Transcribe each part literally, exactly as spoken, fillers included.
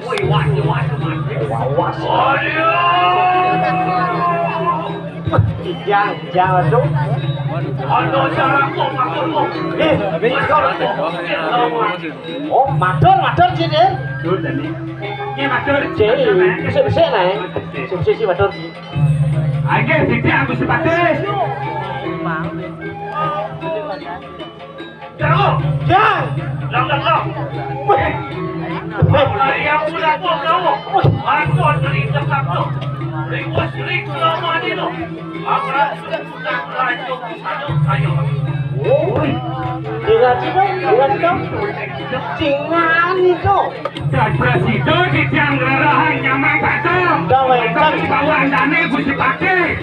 Woi, wah, wah, wah. Aduh. Kijang, kijang langsung. Aduh, cara kok, kok, kok. Eh, oh, matur, matur, Ci, Din. Matur tadi. Iya, matur. Ci, bisa-bisa, nah. Bisa-bisa, Ci, matur, Ci. Ayo, sithik aku sepatu. Jauh. Jang. Jang, jang, jang. Wih. Wih. Hari yang muda pun jauh. Wih. Aku dari dekat tu. Riwas, rik, lama ni tu. Aku rasa sudah merajuk. Aduh, ayo. Wih. Dengar tu, dengar tu. Cingan itu. Dadah sida titiang ngrerahan nyamang batu. Dah, weh. Tapi bawa andane Gusti Patih.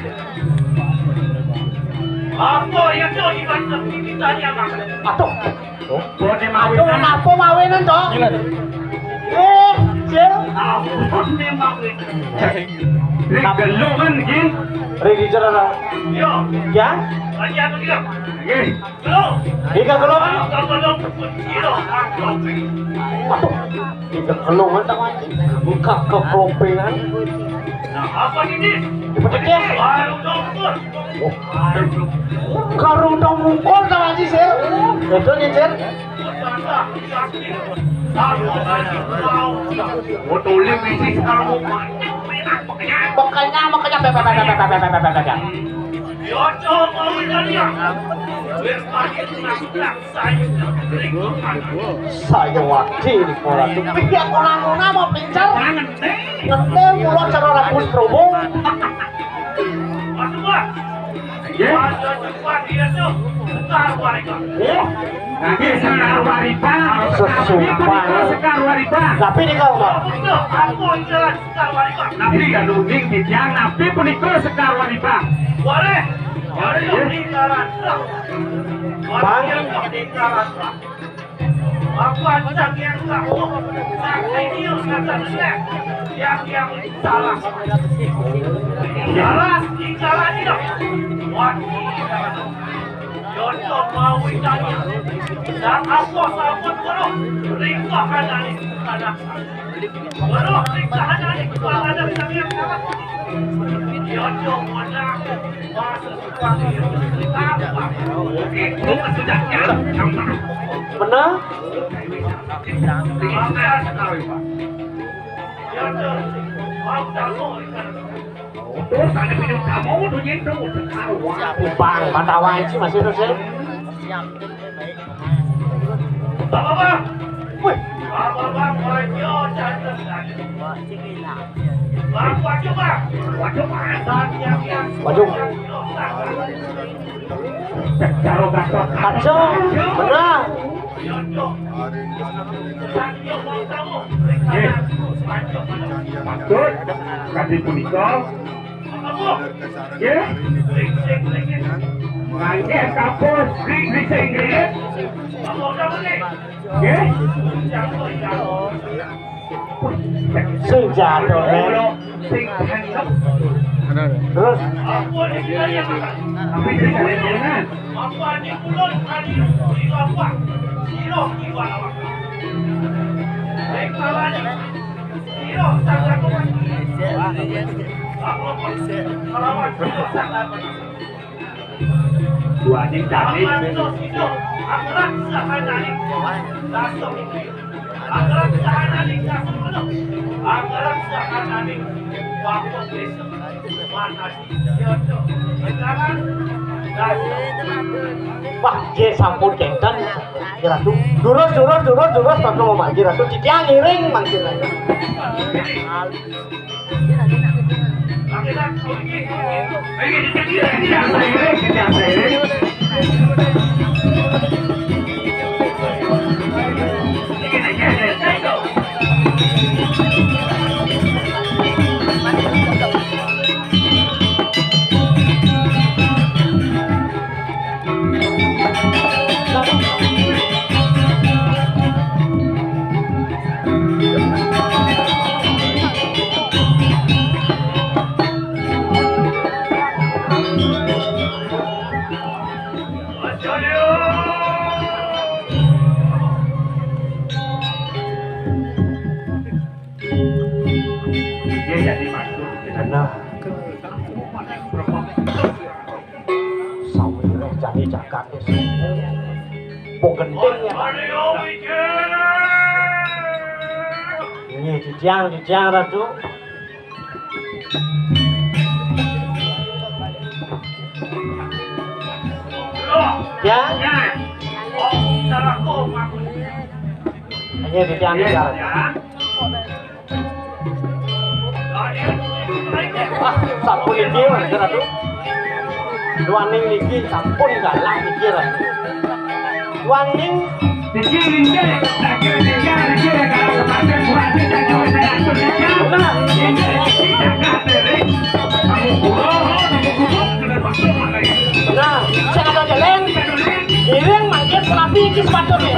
Apa ya, Cok, iban ditanya, Mang? Aduh. Bone mawinan. Aduh, napa mawinan, Cok? Eh, Cil. Ampun, memang. Ring gelungan, Jin. Ring dicerana. Yo. Ya? Aja tu dia. Nggih. Gelung. Ika gelungan. Gelung, gelung, gelung. Aduh. Ika gelungan tak mati. Buka keklopingan. Nah, apa ini? Dipetik ya? Baru dongkol. Karung dong mungkol ta, Pak Haji, Sir? Betul ya, Sir? Oh, tulis misi sarung. Makanya, makanya, be, be, be. Yo, coba lihat. Saya wakil ora tuh. Pikir orang mau pincar. Ngetem mulo cara rabu Strobo. Nggih. Oh, nggih, Sekar Waripa. Sesumpah. Sekar Waripa. Tapi nika, Pak. Tapi ya nuding titiang napi punika Sekar Waripa. Boleh. Boleh. Bang. Aku ajak yang kamu, sakti dia kata dia, yang, yang salah. Salah, salah dia. Wah, jodoh mau ditanya. Dan apa sabut guru, ringkah ada di sana. Guru, ringkah ada di sana, ada yang salah. Jodoh mana? Bener? Bang, mata wae sih masih terus ya. Bapak, Bang. Wih. Bapak, Bang, boleh yo, jangan. Bang, waduh, Bang. Waduh, Bang. Waduh. Kacau, benar. Nggih. Maksud kadi punika, nggih. Nganggih kapus, nggih, sing nggih. Nggih. Sing jatuh, men. Terus. Duaning dane. Wah, nggih sampun kenten. Nggih, Ratu. Durus, durus, durus, durus, Ratu, mangkin, Ratu. Titiang ngiring mangkin, Ratu. Nggih, nggih, nggih, nggih, nggih. Nggih, nggih, nggih, nggih. Dia jadi masuk di sana. Sawireh jani jagat wis. Wong gending ya. Ini jijang, jijang, Ratu. Ya. Ini jijang, jijang. Ah, sampun iki, Mas Ratu. Duaning niki sampun galah niki, Ratu. Duaning niki niki, lagi niki, niki, kalau kemarin buat kita jual saya atur niki. Nah. Ini niki, kita katering. Kamu guru, kamu guru, sudah masuk lagi. Nah, sing ada jalan. Iring mangke pelapi iki sepatune.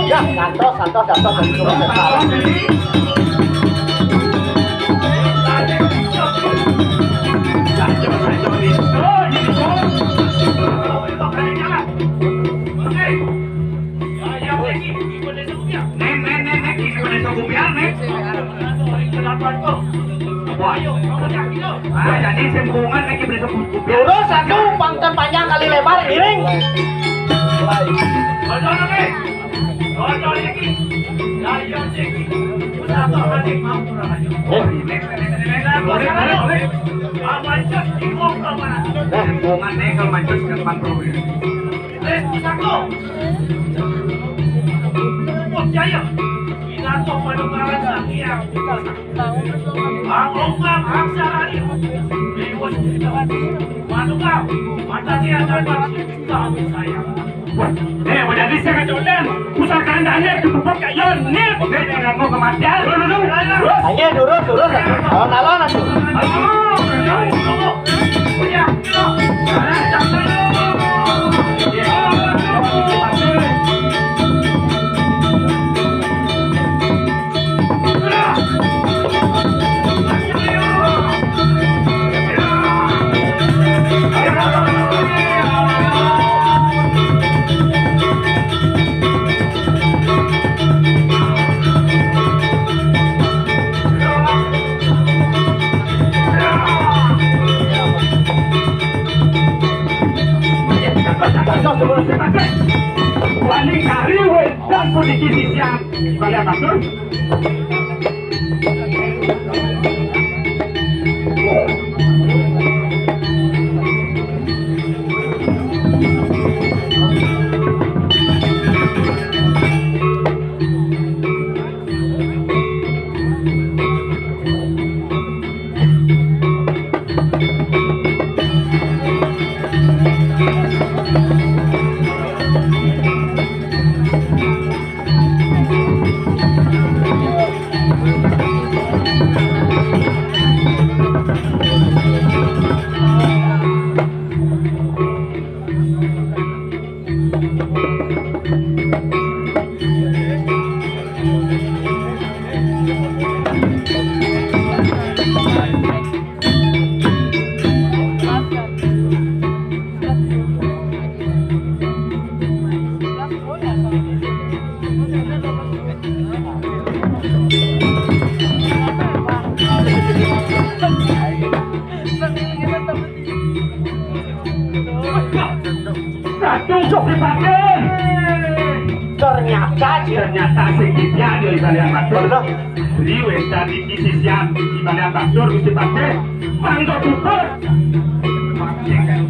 Ya, santos, santos, santos, santos. Nen, nen, nen, nen, ini pada satu biar, nen. Wah, ayo, kamu cak gitu. Ah, jadi sembungan lagi pada satu biar. Lurus satu, pangkat panjang kali lebar, iring. Betul, nen. Betul, lagi. Ayo, lagi. Betul, adik, mau kurang aja. Eh. Nen, nen, nen, nen, nen, nen, nen. Apa aja, bingung, apa? Nah, hubungan nih kalau mancos ke depan tuh. Eh, satu. Puput Jaya. Pidato panukaran Sang Hyang. Bang Ombak Aksara Rio. Dewa Sundari. Panuka. Mata dia tanpa cinta sayang. Wah, eh, udah bisa kacodan. Pusaka andane dipupuk kaya Yoni. Oke, jangan mau kematian. Dulu, dulu. Ayo, durus, durus. Alon-alon atuh. Ayo, ayo, ayo. Wali kari wedan puniki sisian. Kalian atur. Ratu Sukripaten. Ternyata, ternyata sing iki anu Balian Batur. Bener. Beli wénten iki sisian Balian Batur, Gusti Patih. Mangga puput.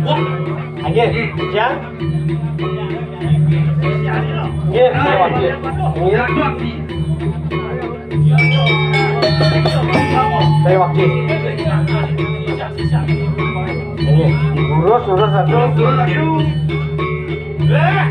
Wah. Nggih, Jan. Nggih, saya wakil. Nggih. Saya wakil. Nggih. Urus, urus satu. Nah.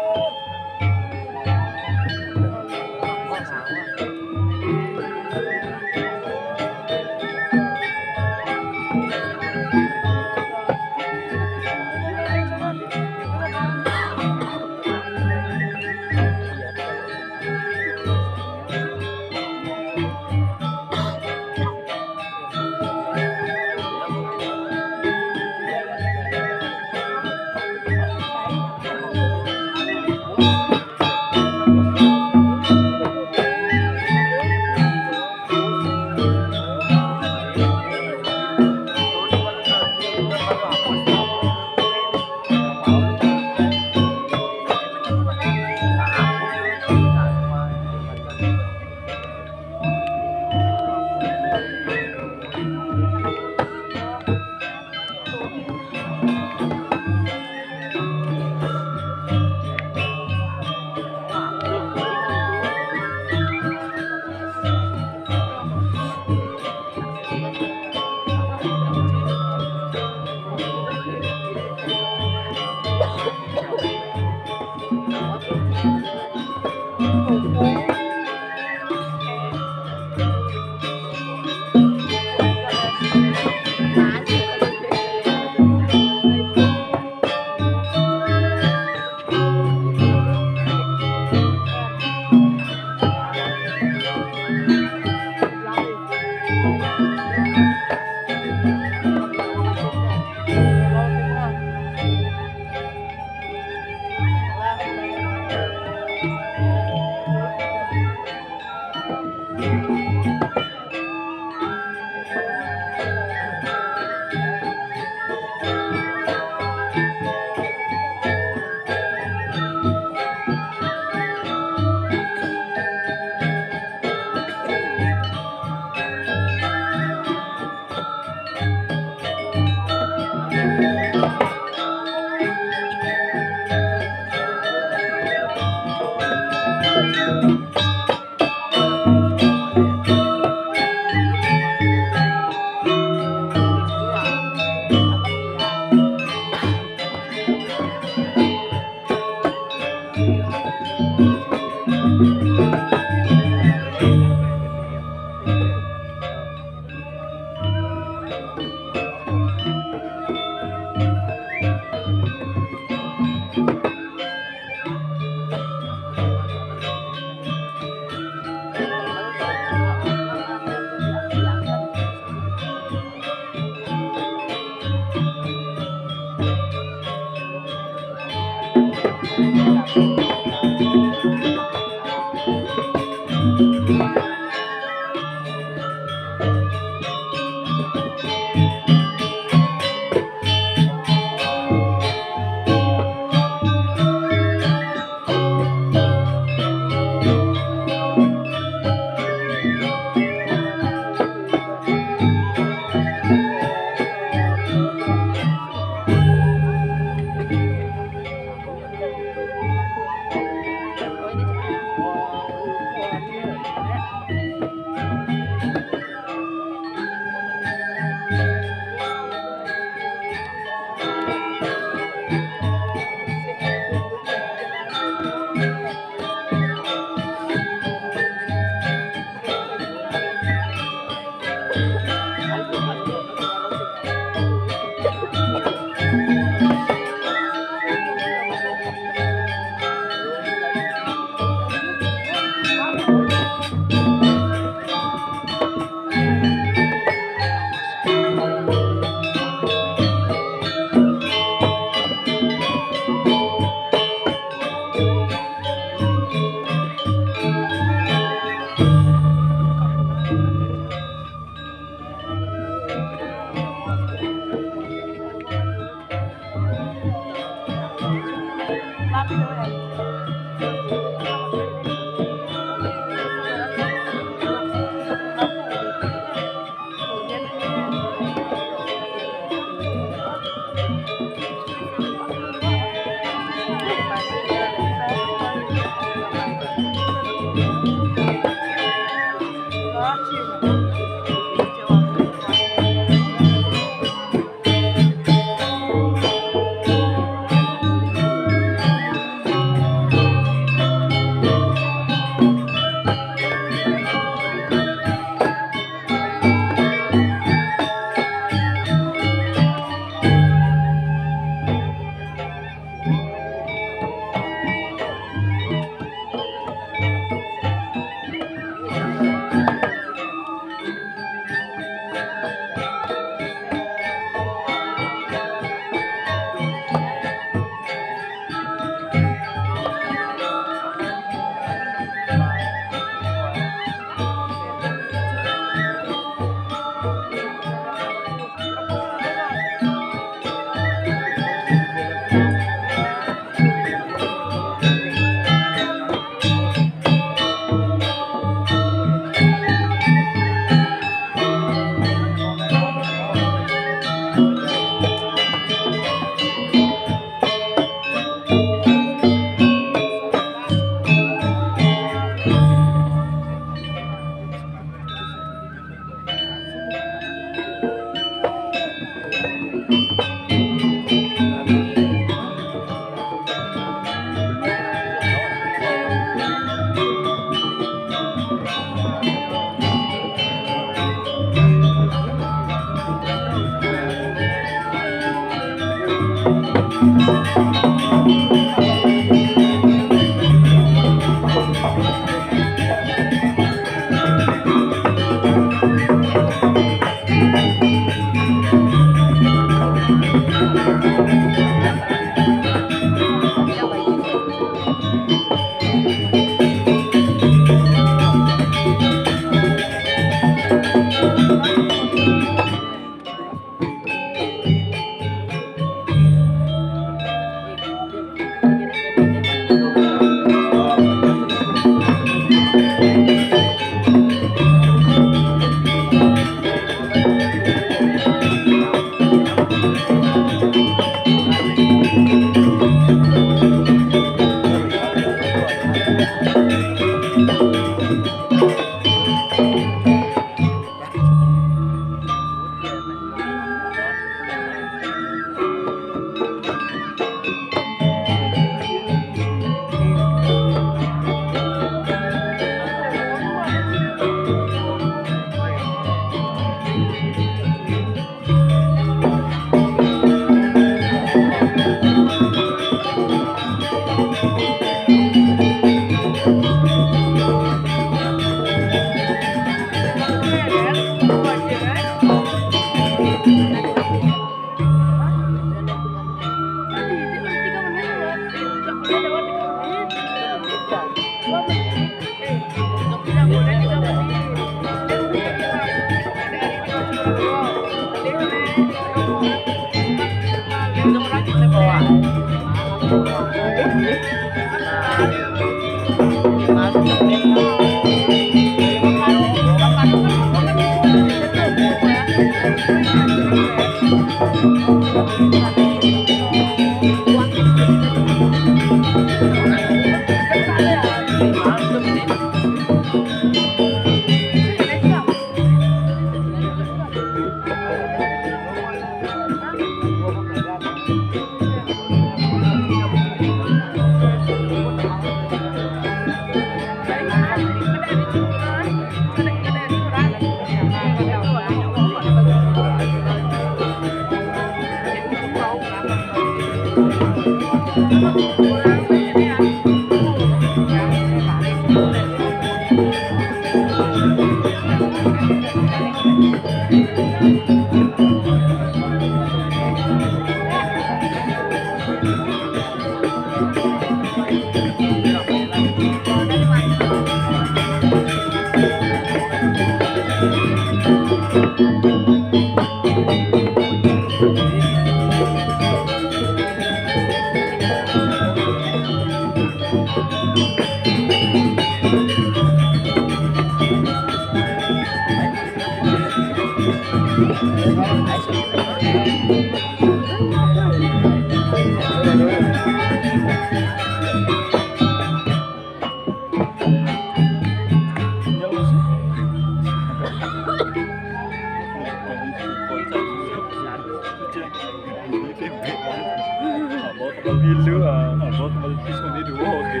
Abot kembali dulu, ah. Abot kembali dulu, oke.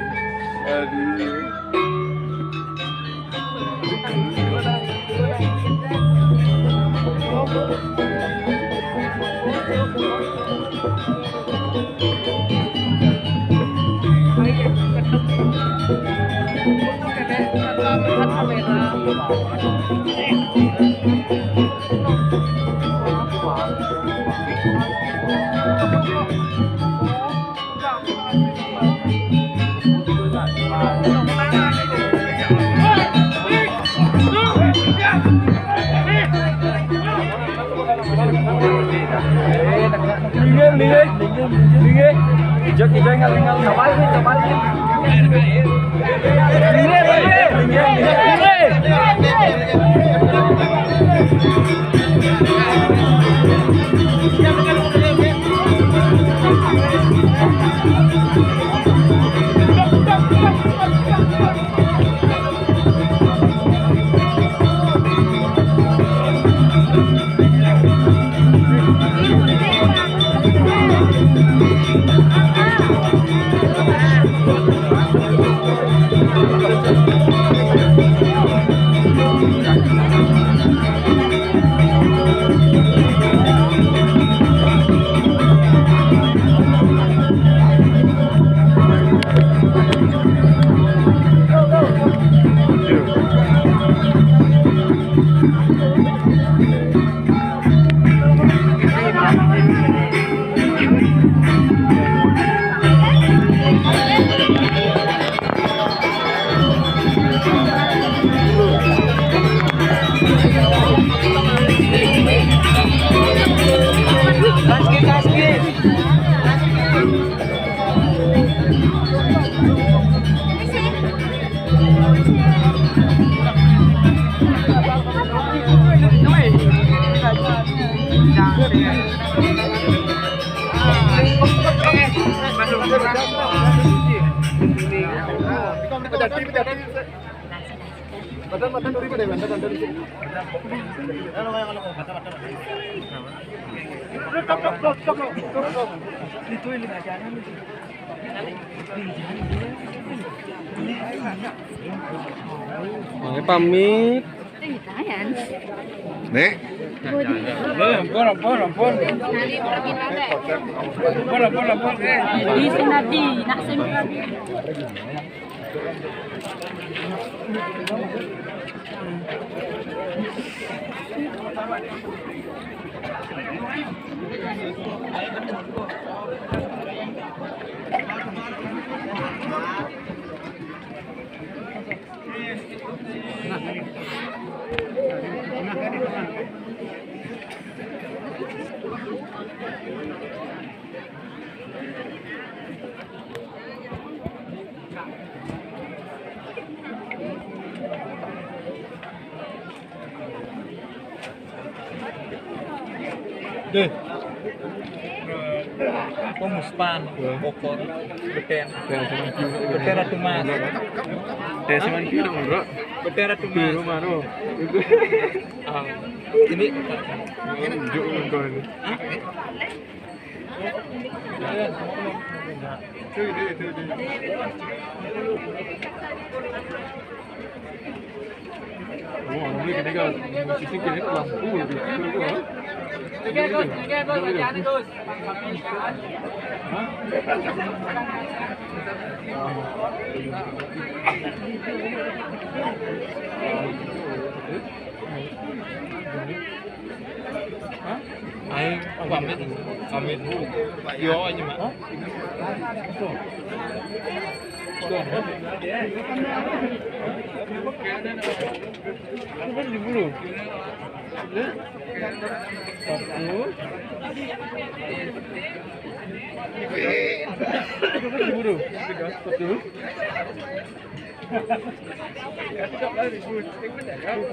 Aduh. Linggih, linggih, linggih. Ijak, ijak, ngal, ngal. Kapal ni, kapal ni. Linggih, linggih, linggih, linggih. Oke, pamit. Nek. Ampun, ampun, ampun, ampun. Ampun, ampun, ampun. Eh. Di sing tadi, nak sing tadi. Deh. Apa Muspan, Bokor, Beten. Beten Ratu Mas. Teh, cuman kira, bro. Beten Ratu Mas. Dulu, mano. Itu. Ah, ini. Ini. Oh, ini ketika musisi kini lampu lebih dulu, ha? Tiga, Gus, tiga, Gus, latihannya, Gus. Hah? Hah? Ayo, pamit. Pamit. Yo, aja, Mak. Hah? Coba di bulu. Satu. Coba di bulu. Satu.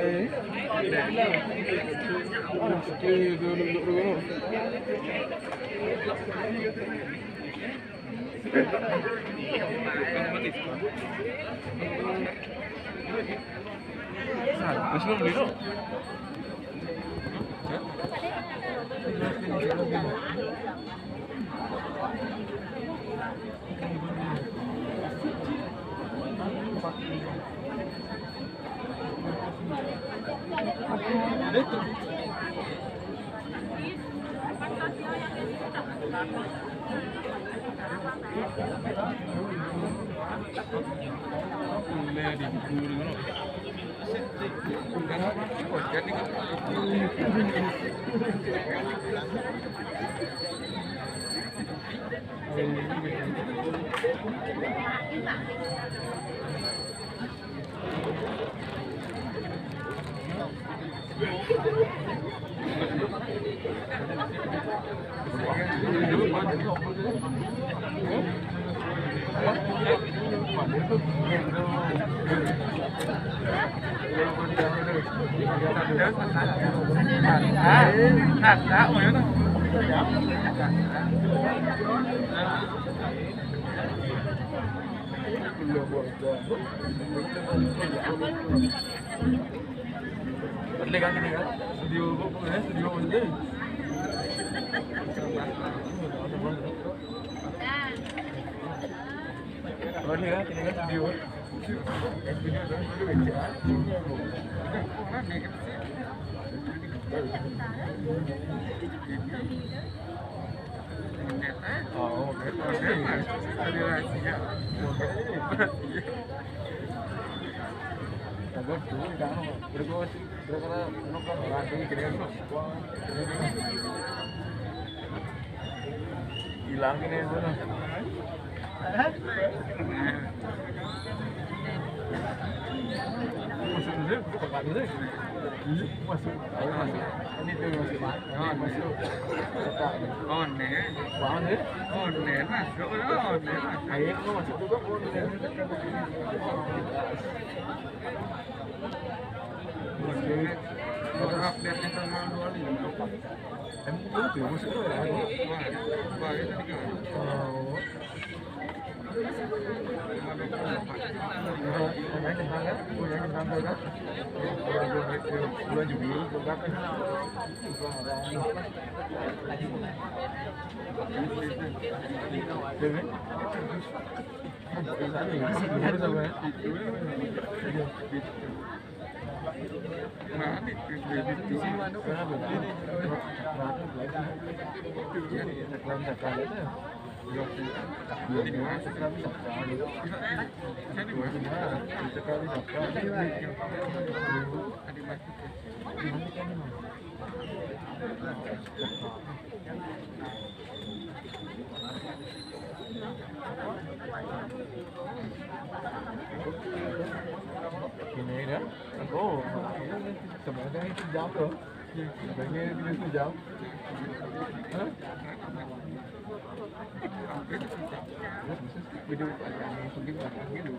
Eh. Oke, dulu, dulu, dulu. Nah, terus lu beli lu. Boleh kan kini kan? Studio kok, eh, studio boleh. Boleh kan kini kan studio? Eh, studio kan boleh baca. Hilang ini dulu. Masuk dulu, buka tempat dulu. Masuk. Ayo, masuk. Ini tuh masuk. Nah, masuk. Buka. One. One, eh? One, masuk. One, masuk. Ayo, lu masuk juga, one. Masuk. Update-nya tanggal dua puluh lima. Emang betul ya, masuk dulu ya? Wah, wah, itu tiga. Oh. Ini ya. Oh, sebenarnya itu jam loh. Sebenarnya itu jam. Hah? Video panjang, mungkin panjang gitu.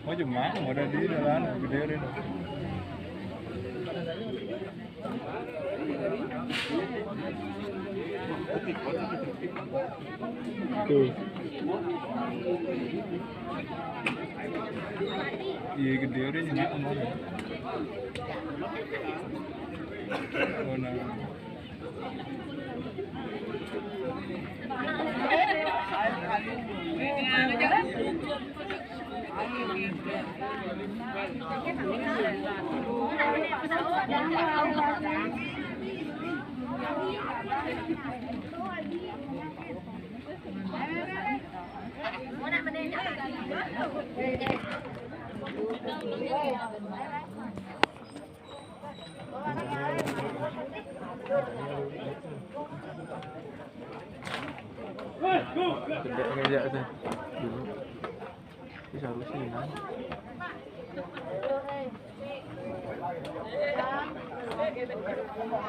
Mau cuma, mau ada di dalam, gede deh. Tuh. Iya, gede deh, nyemak mana? Oh, nah. Kerja, kerja tuh. Dulu. Bisa harus sih, nah.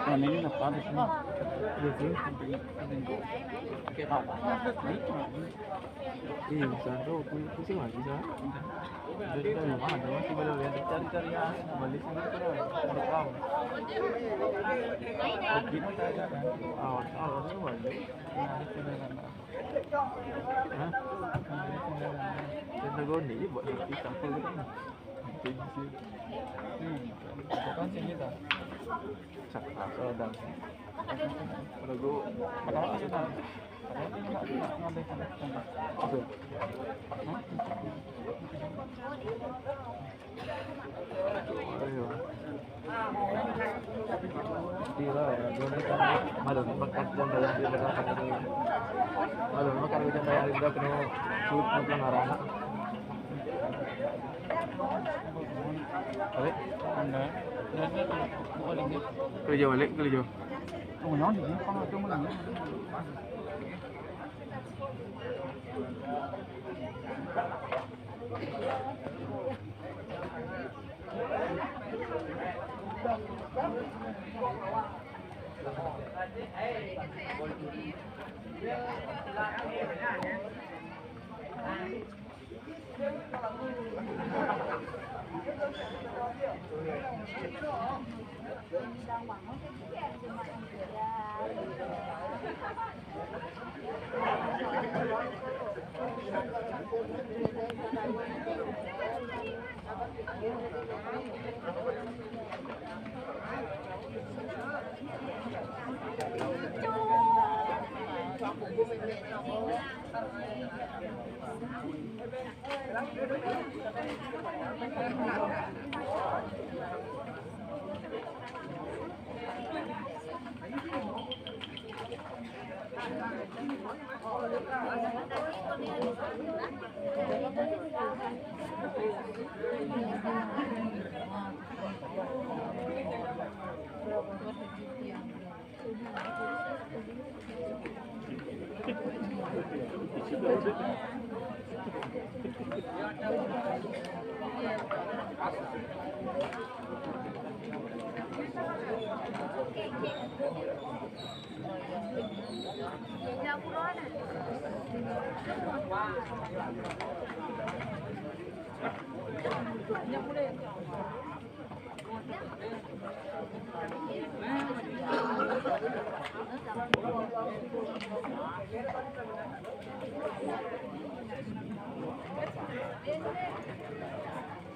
Nah, ini apa di sini? Iya, sih. Oke, Pak. Iya, bisa tuh, pun pusing lagi, Sa. Jadi kita belum ada, masih belum lihat, cari-cari ya, balik sini terus, ada tahu. Begitu saja kan, awal-awal itu balik. Nah, itu dia kan. Hah? Nah, itu dia kan. Kita goni, buat nanti campur gitu. Nanti di sini. Hmm, bukan sini, dah. Cak, apa, dah. Ada gua. Ada apa, dah? Balik? Kerja balik, kerja.